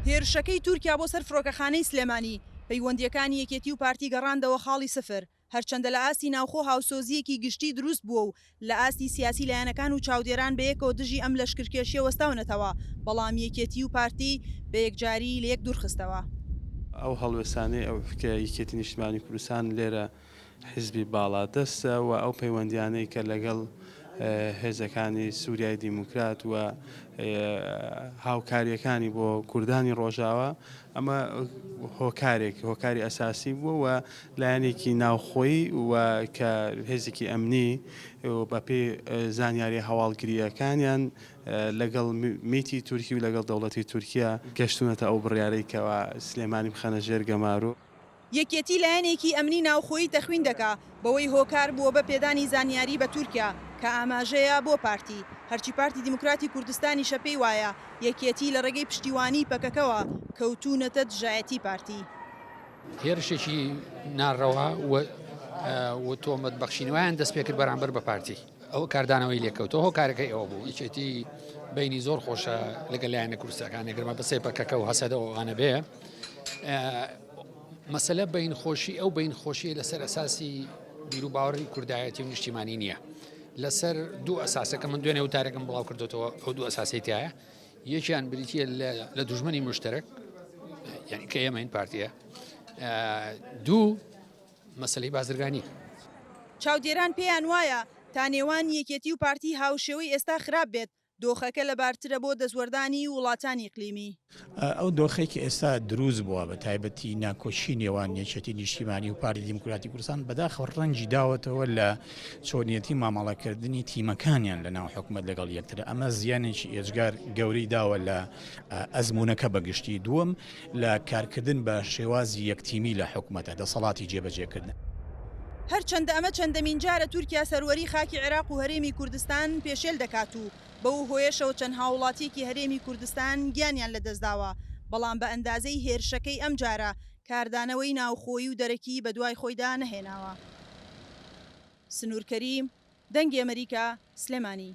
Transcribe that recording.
هێرشەکەی تورکیا بۆ سەر فڕۆکەخانەی سلێمانی، پەیوەندییەکانی یەکێتی و پارتی گەڕاندەوە خاڵی سفر، هەرچەندە لە ئاستی ناوخۆ هاوسۆزییەکی گشتی دروست بووە و لە ئاستی سیاسی لایەنەکان و چاودێران بەیەکەوە دژی ئەم لەشکرکێشیە وەستاونەتەوە، بەڵام یەکێتی و پارتی بە یەکجاری لە یەک دوورخستەوە. ئەو هەڵوێستانەی کە یەکێتی نیشتمانی کوردستان لێرە حیزبی باڵادەستە و ئەو پەیوەندیانەی کە لەگەڵ هێزەکانی سوریای دیموکرات و هاوکارییەکانی بۆ کوردانی ڕۆژاوا ئەمە هۆکارێک هۆکاری ئەساسی بووە و لایەنێکی ناوخۆیی و کە هێزێکی ئەمنی و بەپێی زانیاری هەواڵگرییەکانیان لەگەڵ میتی تورکی و لەگەڵ دەوڵەتی تورکیا گەشتونەتە ئەو بڕیارەی کەوا سلێمانی بخەنە ژێر گەمارۆ. یەکێتی لایەنێکی ئەمنی ناوخۆیی تەخوین دەکا بەوەی هۆکار بووە بە پێدانی زانیاری بە تورکیا کە ئاماژەیە بۆ پارتی، هەرچی پارتی دیموکراتی کوردستانیشە پێی وایە یەکێتی لە ڕێگەی پشتیوانیی پەکەکەوە کەوتوونەتە دژایەتی پارتی. هێرشێکی ناڕەوا و تۆمەت بەخشینەوەیان دەست پێکرد بەرامبەر بە پارتی ئەو کاردانەوەی لێکەوتەوە هۆکارەکەی ئەوە بوو یەکێتی بینی زۆر خۆشە لەگەل لایەنە کوردستەکان گەرمە بەسێ پەکەکە و هەسەدە ئەوانە بێ مەسەلە بین خۆشی ئەو بین خۆشی لەسەر ئەساسی بیر و باوەڕی کوردایەتی و نیشتیمانی نییە لەسەر دوو ئەساسەکە من دوێنێ وتارێکم بڵاو کردوتەوە ئەو دوو ئەساسی تایە یەکیان بریتە لە دوژمنی مشتەرەک یعنی کە ئێمەین پارتیە دوو مەسلەی بازرگانی. چاودێران پێیان وایە تا نێوان یەکێتی و پارتی هاوشێوەی ئێستا خراپ بێت، دۆخەکە لەبارترە بۆ دەستوەردانی وڵاتانی ئیقلیمی. ئەو دۆخەی کە ئێستا دروست بووە بە تایبەتی ناکۆکی نێوان یەکێتی نیشتیمانی و پارتی دیموکراتی کوردستان بەداخەوە ڕەنگی داوەتەوە لە چۆنیەتی مامەڵەکردنی تیمەکانیان لە ناو حکومەت لەگەڵ یەکتر ئەمە زیانێکی ئێجگار گەورەی داوە لە ئەزموونەکە بەگشتی دووەم لە کارکردن بە شێوازی یەک تیمی لە حکومەتە دەسەڵاتی جێبەجێکردن. هەرچەندە ئەمە چەندەمین جارە تورکیا سەروەری خاکی عێراق و هەرێمی کوردستان پێشێل دەکات و بەو هۆیەشەوە چەند هاوڵاتیەکی هەرێمی کوردستان گیانیان لەدەستداوە، بەڵام بە ئەندازەی هێرشەکەی ئەمجارە کاردانەوەی ناوخۆیی و دەرەکی بەدوای خۆیدا نەهێناوە. سنور کەریم، دەنگی ئەمەریکا، سلێمانی.